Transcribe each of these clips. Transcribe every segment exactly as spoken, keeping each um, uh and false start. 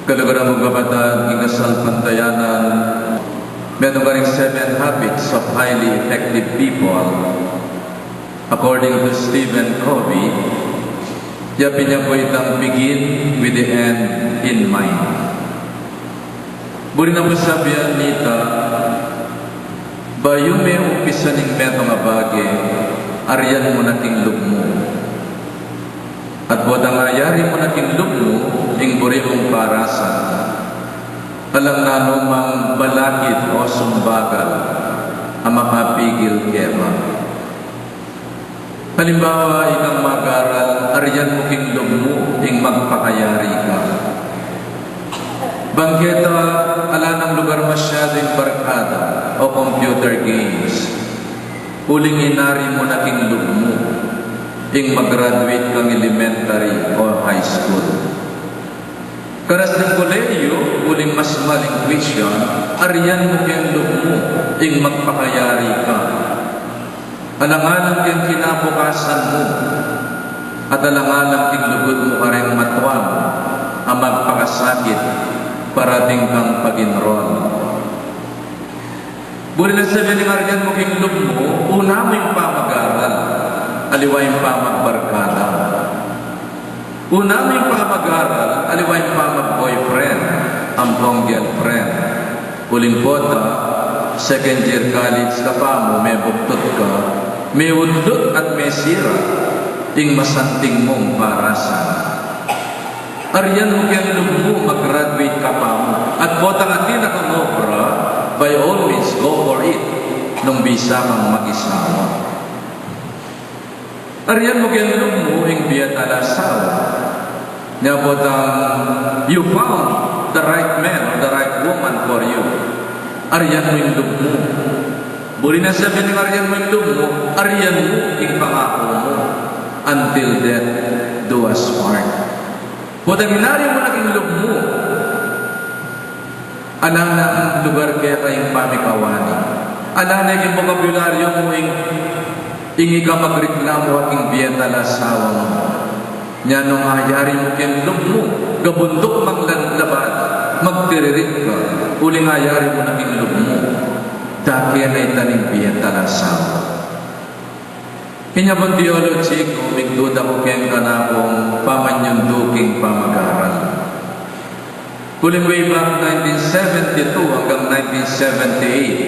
Kaluguran kung kapatad king kasalpantayanan, metung karing Seven Habits of Highly Effective People. According to Stephen Covey, ya pin ya pu itang begin with the end in mind. Buri na pu sabian nita, bayu me umpisa ning metung a bage, aryan mu na king lub mu. At potang ayari mu na king lub mu ing buri mung parasan, alang nanumang balakid o sumbagal a makapigil keka. Halimbawa, ikang mag-aral, aryan mu king lub mu ing magpakayari ka. Bang keta ala nang lugar masyadu ing barkada o computer games, uling inari mu na king lub mu ing mag-graduate kang elementary o high school. Karas ning kolehiyo, uling mas maling tuition, aryan mu king lub mu ing magpakayari ka. Alang-alang king kinabukasan mu, at alang-alang king lugud mu kareng matwa mu a magpakasakit para ding kang pag-enroll. Buri nang sabian ning aryan mu king lub mu, una mu ing pamag-aral, aliwa ing pamagbarkada. Una mu ing pamag-aral, aliwa ing pamag-boyfriend ampong girlfriend. Uling pota, second year college ka pa mu, mebugtut ka, meudlut at mesira ing masanting mung parasan. Aryan mu king lub mu, mag-graduate ka pa mu. At potang atin na kang obra, by all means, go for it. Nung bisa kang mag-asawa, aryan mu king lub mu ing bie at alang asawa. Nya potang you found the right man or the right woman for you, aryan mu ing lub mu. Buri nang sabian ning aryan mu ing lub mu, aryan mu ing pangaku mu. Until death do us part. Potang inari mu na king lub mu, ala nang lugar keka ing pamikawani. Ala na king bokabularyo mu ing, ing ika magreklamu king bie at alang asawa mu. Nya nung ayari mu king lub mu, gabunduk mang lan-, labada, magtiririt ka, uling ayari mu na king lub mu, dake na ita ning bie at alang asawa. Inya pung theology ku, migduda ku king kanakung pamanyundu king pamag-aral. Uling way back nineteen seventy-two hanggang nineteen seventy-eight,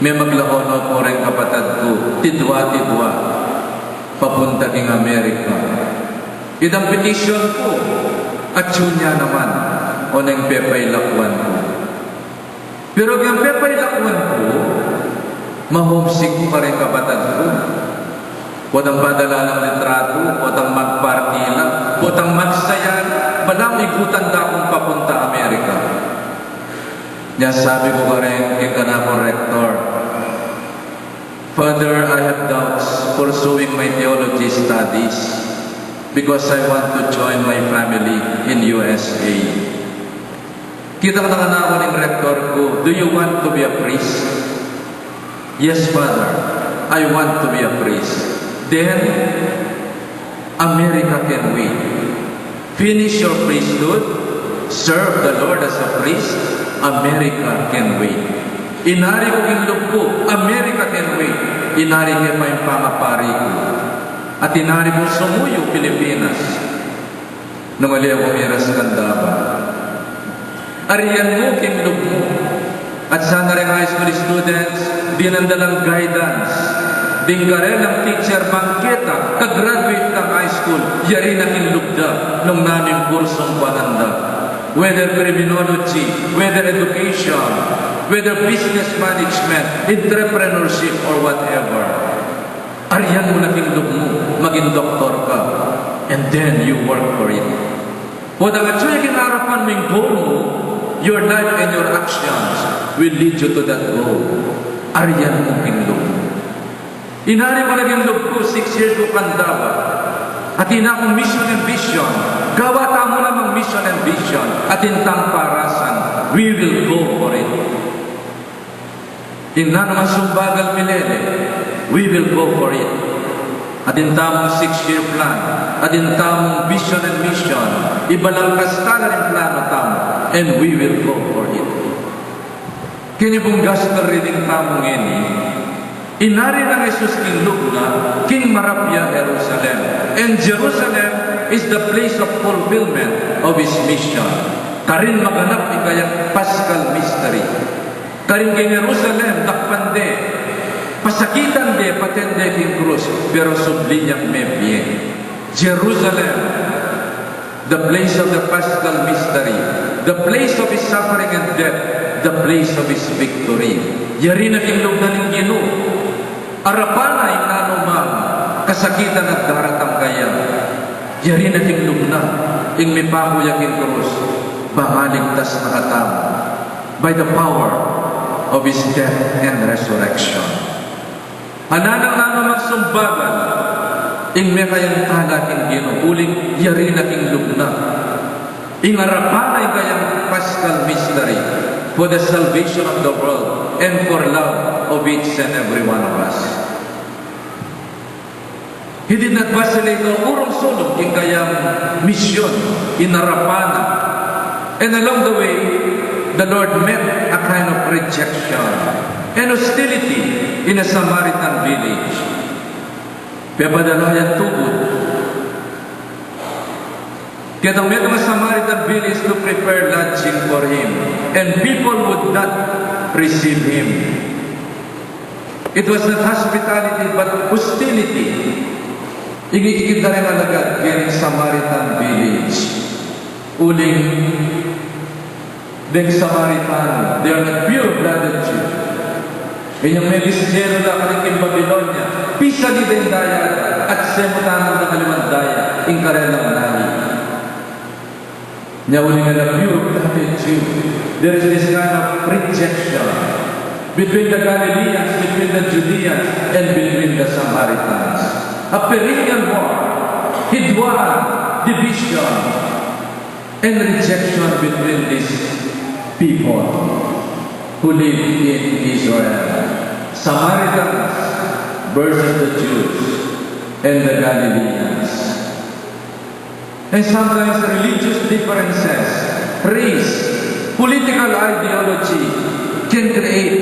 memaglaho no pu reng kapatad ku, tidwa-tidwa, papunta king Amerika. Itang petition ku, atyu ne naman, oneng pepailakwan ku. Pero king pepailakwan ku, ma-homesick ku kareng kapatad ku. Potang padala lang litratu, potang magparty la, potang magsaya la, balang igutan da kung papunta Amerika. Nya sabi ku kareng king kanakung rector, "Father, I have doubts pursuing my theology studies because I want to join my family in U S A." Kitang na kanaku ning rector ku, "Do you want to be a priest?" "Yes, Father, I want to be a priest." "Then, America can wait. Finish your priesthood, serve the Lord as a priest, America can wait." Inari ku king lub ku, "America can wait." Inari ke pa ing pamapari ku. At inari kung sumuyu Pilipinas. Nung ali ku miras kang Davao, aryan mu king lub mu. At sana reng high school students, dinan da lang guidance ding karelang teacher, bang keta ka-graduate kang high school, yari na king lub da nung nanu ing kursung kuanan da. Whether criminology, whether education, whether business management, entrepreneurship, or whatever. Aryan mu na king lub mu, maging doktor ka, and then you work for it. Potang atyu ya king arapan mu ing goal mu, your life and your actions will lead you to that goal. Aryan mu king lub mu. Inari ku na king lub ku, six years ku kang Davao. Atin kung mission and vision. Gawa tamu namang mission and vision. Atin tang parasan. We will go for it. Ing nanu mang sumbagal milele, we will go for it. Atin tamung six-year plan, atin tamung vision and mission, ibalang kasta la ring plano tamu, And we will go for it. Keni pung gospel reading tamu ngeni, inari nang Jesus king lub na king marapyang Jerusalem. And Jerusalem is the place of fulfillment of his mission. Karin maganap ing kayang Paschal mystery. Karin king Jerusalem, dakpan de, pasakitan de, paten de king krus, pero subli yang mebie. Jerusalem, the place of the Paschal mystery, the place of his suffering and death, the place of his victory. Yari na king lub na ning Ginu. Arapan na ing nanu mang kasakitan a daratang kaya. Yari na king lub na ing mipaku ya king krus, bang maligtas na katamu by the power of his death and resurrection. Ala nang nanu mang sumbagan ing mekayang tala king Ginu, uling yari na king lub na. Ing arapan na ing kayang Paschal mystery for the salvation of the world and for love of each and every one of us. He did not vacillate o urung sulung king kayang misyon, inarapan na. And along the way, the Lord met a kind of rejection and hostility in a Samaritan village. Pepadala yang tubud ketang metung a Samaritan village to prepare lodging for him, and people would not receive him. It was not hospitality but hostility. Ing ikit da ring alagad keng Samaritan village. Uling deng Samaritan, they are not pure-blooded Jew. Inyang mebisnero la karin king Babilonia, pisali da ing daya da, at semutan da king aliwang daya ing karelang lahi. Nya uling a pure-blooded Jew, there is this kind of rejection between the Galileans, between the Judeans, and between the Samaritans. A perennial war, hidwaan, division, and rejection between these people who live in Israel. Samaritans versus the Jews and the Galileans. And sometimes religious differences, race, political ideology can create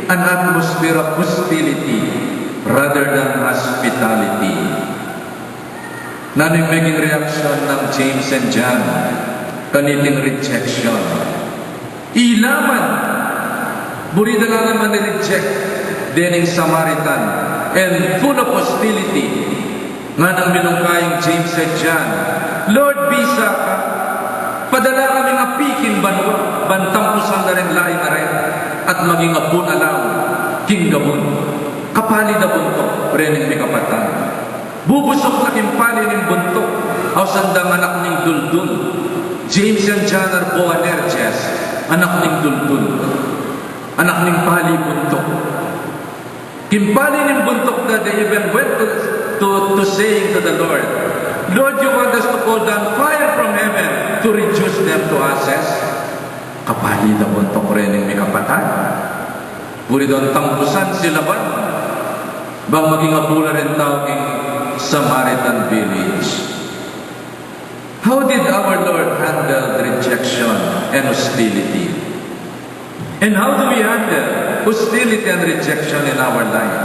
an atmosphere of hostility rather than hospitality. Nanu ing maging reaksyon nang James and John kaniting rejection? Ila man, buri da la naman i-reject dening Samaritan, and full of hostility, nganang minungka ing James and John, "Lord, bisa ka, padala kaming api king banua, ban tampusan da reng laing are, at maging abu na la king gabun." Kapali da buntuk rening mikapatan. Bubusuk na king pali ning buntuk, ausan dang anak ning duldul. James and John are Boanerges, anak ning duldul, anak ning pali buntuk. King pali ning buntuk da, they even went to, to, to saying to the Lord, "Lord, you want us to call down fire from heaven to reduce them to ashes?" Kapali da buntuk rening mikapatan. Buri dang tampusan si Laban bang maging abu la reng tau king Samaritan village. How did our Lord handle rejection and hostility? And how do we handle hostility and rejection in our life?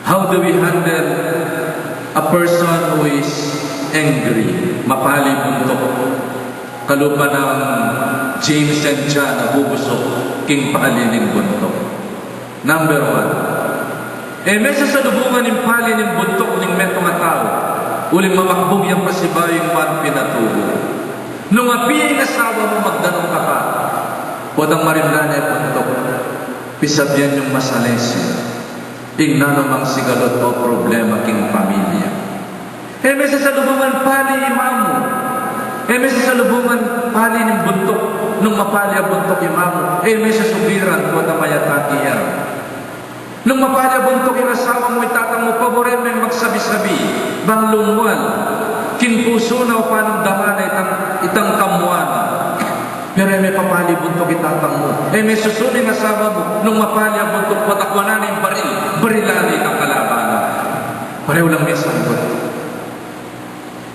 How do we handle a person who is angry? Mapali buntuk. Kalupa nang James and John a bubusuk king pali ning buntuk. Number one, e me sasalubungan ing pali ning buntuk ning metung a tau, uling mamakbug yang pasibayu ing man pinatubu. Nung api ing asawa mu, magdanum ka pa. Potang marimla ne buntuk, pisabian yung masalese ing nanumang sigalot o problema king pamilya. E me sasalubungan pali i mamu. E me sasalubungan pali ning buntuk. Nung mapali a buntuk i mamu, e me sasubiran potang mayataki ya. Nung mapali a buntuk ing asawa mu, itatang mu, paboren meng magsabi-sabi bang lumual king pusu na o panumdaman na itang, itang kamuan na. Pero e me papali buntuk itatang mu. E me susun ing asawa mu nung mapali a buntuk, potang kuanan ne ing baril, barilan ne itang kalaban na. Pareho lang me sangkut.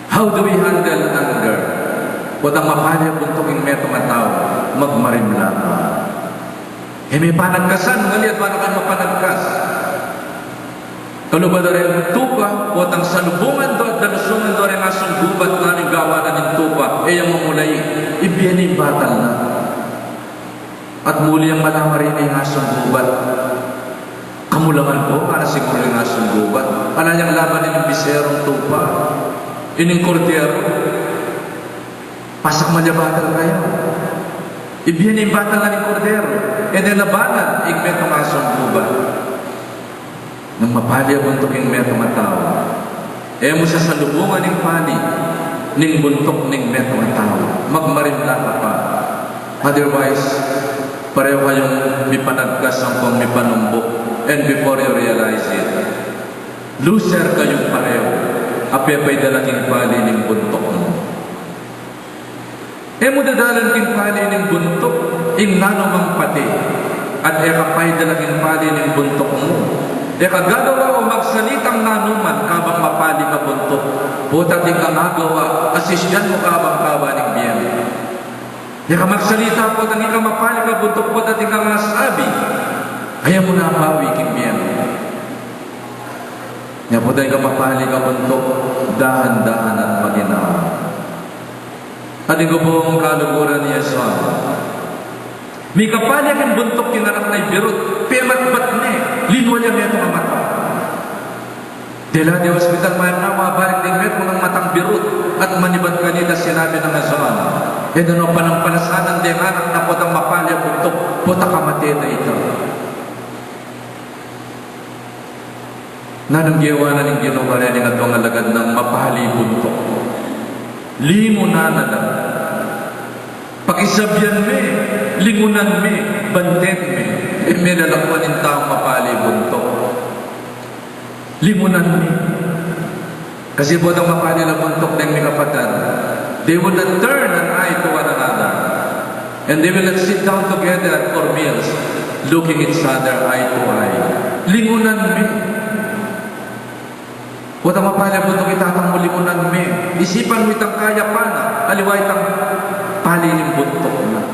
How do we handle anger? Potang mapali a buntuk ing metung a tau, magmarimla ka. E me panagkasan, ngeni at bana kang mapanagkas. Kaluba da reng tupa, potang salubungan do at dalusungan do reng asung gubat, nanu ing gawa na ning tupa, e ya mamulai, ibie ne ing batal na. At muli yang malamari ne ing asung gubat. Kamu la man pu, ngana siguru ning asung gubat. Ala yang laban ining biserung tupa, ining kordero. Pasak malya batal kaya. Ibie ne ing batal na ning kordero. E ne labanan ing metung a asung gubat. Nung mapali a buntuk ing metung a tau, e mu sasalubungan ing pali ning buntuk ning metung a tau. Magmarimla ka pa. Otherwise, pareho kayung mipanagkas ampong mipanumbuk, and before you realize it, loser kayung pareho. Ape pay da la king pali ning buntuk mu. E mu dadalan king pali ning buntuk ing nanu mang pate, at e ka pay dala king pali ning buntuk mu. E ka gagawa o magsalitang nanu man kabang mapali ka buntuk, pota atin kang agawa a sisyan mu kabang kawa ning bie mu. E ka magsalita pota atin kang mapali ka buntuk, pota atin kang asabi a e mu na abawi king bie mu. Nya pota ing mapali ka buntuk, dahan-dahan at maginawa. Atin ku pung kaluguran i Jason. Mikapali ya king buntuk king anak na ibirut, pematbat ne, linwa ya metung a mata. Dela de hospital, mayap na mabalik ding metung a matang birut, at manibat kanita sinabi nang Jason, e da no panampalasanan deng anak na potang mapali a buntuk, pota kamate na ita. Nanung gewa na ning Ginu kareng aduang alagad nang mapali buntuk? Lingunan na la. Pakisabian me, lingunan me, banten me. E me lalakwan ing taung mapali buntuk. Lingunan me. Kasi potang mapali la buntuk deng mikapatad, they will not turn an eye to one another. And they will not sit down together for meals, looking each other eye to eye. Lingunan me. Potang mapali a buntuk ing tatang mu, lingunan me. Isipan mu itang kayapan na, aliwa itang pali ning buntuk na.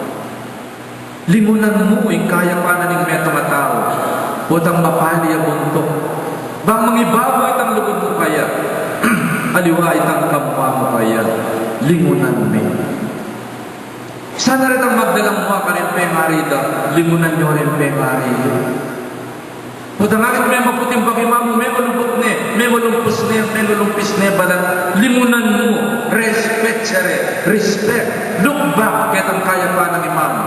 Lingunan mu ing kayapan na ning metung a tau. Potang mapali a buntuk, bang mangibabaw itang lugud mu kaya, aliwa itang kamua mu kaya, lingunan me. Sana retang magdalang mua kareng pengari da, lingunan yu reng pengari yu. Potang akit me maputing bage ing ima mu, me malubut ne, me malumpus ne, me malumpis ne balat, lingunan mu, respect siya re, respect. Look back ketang kayapan nang ima mu.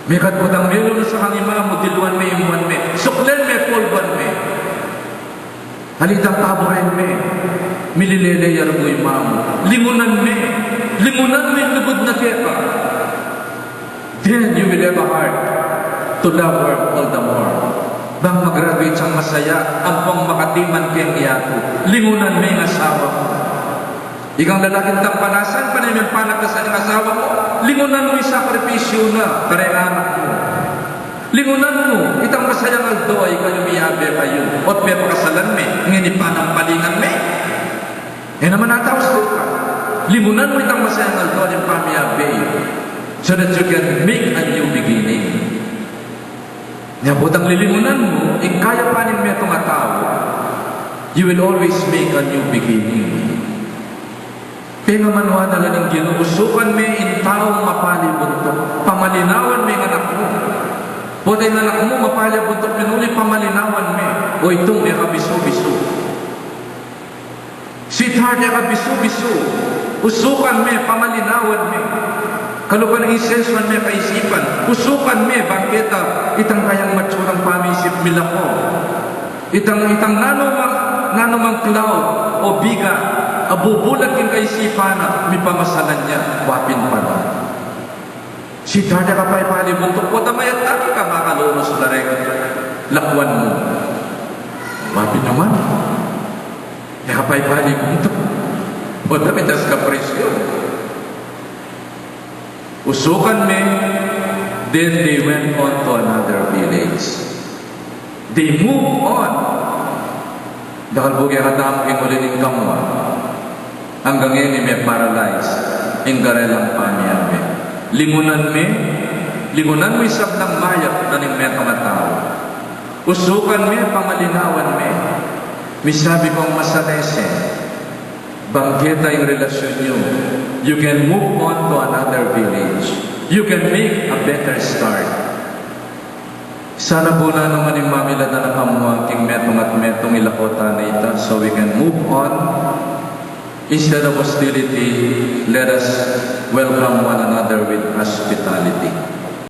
Mekad potang melunus kang ima mu, diluan me, imuan me, suklen me, polvan me. Alitang paburen me, mililele ya reng ima mu. Lingunan me, lingunan me ing lugud na keka. Then you will have a heart to love her all the more. Bang mag-graduate siyang masaya, ampong makatiman keng yatu. Lingunan me ing asawa mu. Ikang lalaking tampanasan, pane meng panagkasan ing asawa mu, lingunan mu ing sakripisyu na kareng anak mu. Lingunan mu itang masayang aldo a ikayu miyabe kayu, o't pepakasalan me, ngeni panampalingan me. E naman ata usukan. Lingunan mu itang masayang aldo ning pamiyabe yu, so that you can make a new beginning. Nya potang lilingunan mu ing kayapan ning metung a tau, you will always make a new beginning. Pengamanuan na la ning Ginu, usukan me ing taung mapali buntuk, pamalinawan me ing anak mu. Pota ing anak mu mapali buntuk, minuli, pamalinawan me. O itung e ka bisu-bisu. Sweetheart, e ka bisu-bisu. Usukan me, pamalinawan me. Kalupa nang isensuan me kaisipan, usukan me, bang keta itang kayang matsurang pamisip milako. Itang, itang nanumang, nanumang cloud o biga a bubulat king kaisipan na, mipamasalan ya, wapin pala. Sweetheart, e ka pay pali buntuk, pota mayat na ka, makalunus la reng lakwan mu. Wapin naman. E ka pay pali buntuk, pota mitas ka presyu. Usukan me, then they went on to another village. They move on. Dakal pu kekatamu king uli ning kamua, Anggang ngeni me-paralyze ing karelang pamiyame. Lingunan me, lingunan me ing sablang mayap na ning metung a tau. Usukan me, pangalinawan me. Misabi kong masalese, bang keta ing relasyun yu, you can move on to another village. You can make a better start. Sana pu nanu man ing mamilatan a pamuang king metung at metung, ilako ta na ita so we can move on. Instead of hostility, let us welcome one another with hospitality.